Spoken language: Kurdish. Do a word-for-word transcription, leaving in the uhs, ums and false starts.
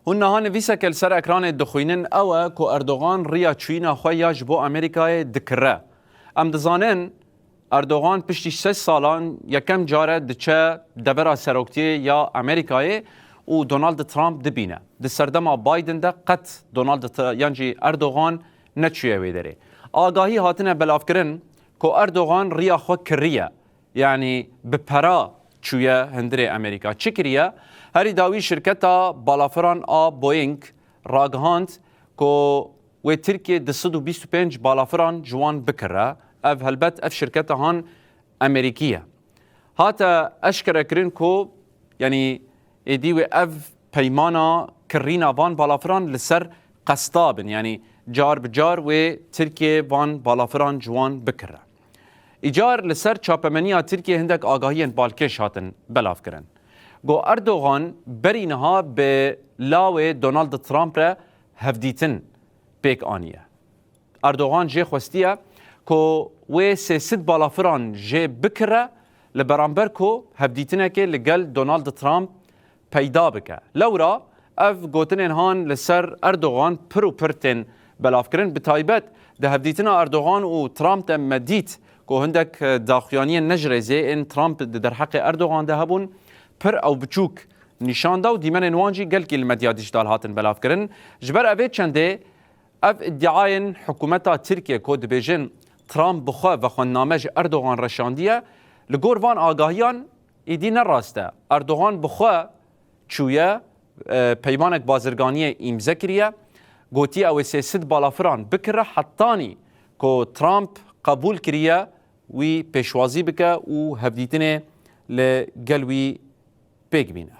Hûn niha nivîseke li ser ekranê dixwînin, ew e ku Erdogan riya çûyîna xwe ya ji bo Amerîkayê dikire. Em dizanin, Erdogan piştî şeş salan yekem care diçe devera seroktiyê ya Amerîkayê û Donald Trump dibîne. Di serdema Biden de qet Donald Tr-, yan jî Erdogan neçûye wê derê. Agahî hatine belavkirin ku Erdogan riya xwe kiriye. Yanî bi pera çûye hundirê Amerîka. Çi kiriye? Herî dawî şirketa balafiran a Boeing ragihand ku wê Tirkiye du sed û bîst û pênc balafiran ji wan bikire. Ev helbet ev şirketa han Amerîkî ye. Hate eşkerekirin ku, yanî êdî wê ev peymana kirîna van balafiran li ser qesta bin. Yanî car bi car wê Tirkiye van balafiran ji wan bikire. Îcar li ser çapemeniya Tirkiye hindek agahiyên balkêş hatin belavkirin. Got Erdogan berî niha bi lawê Donald Trump re hevdîtin pêk aniye. Erdogan jê xwestiye ku wê sê sed balafiran jê bikire, li beramber ku hevdîtinekê li gel Donald Trump peyda bike. Lewra ev gotinên han li ser Erdogan pir û pir tên belavkirin. Bi taybet di hevdîtina Erdogan û Trump de me dît ku hindek, e, daxuyaniyên ne ji rêzê ên Trump di derheqê Erdogan de hebûn, pir ew biçûk nîşan da û dîmenên wan jî gelkî li medya dîjîtal hatin belavkirin. Ji ber evê çendê ev îdiayên hikûmeta Tirkiye ku dibêjin Trump bi xwe vexwendname ji Erdogan re şandiye, li gor van agahiyan êdî ne rast e. Erdogan bi xwe çûye, e, peymanek bazirganiyê îmze kiriye, gotiye ew ê sê sed balafiran bikire, hetanî ku Trump qebûl kiriye wî pêşwazî bike û hevdîtinê li gel wî pêk bîne.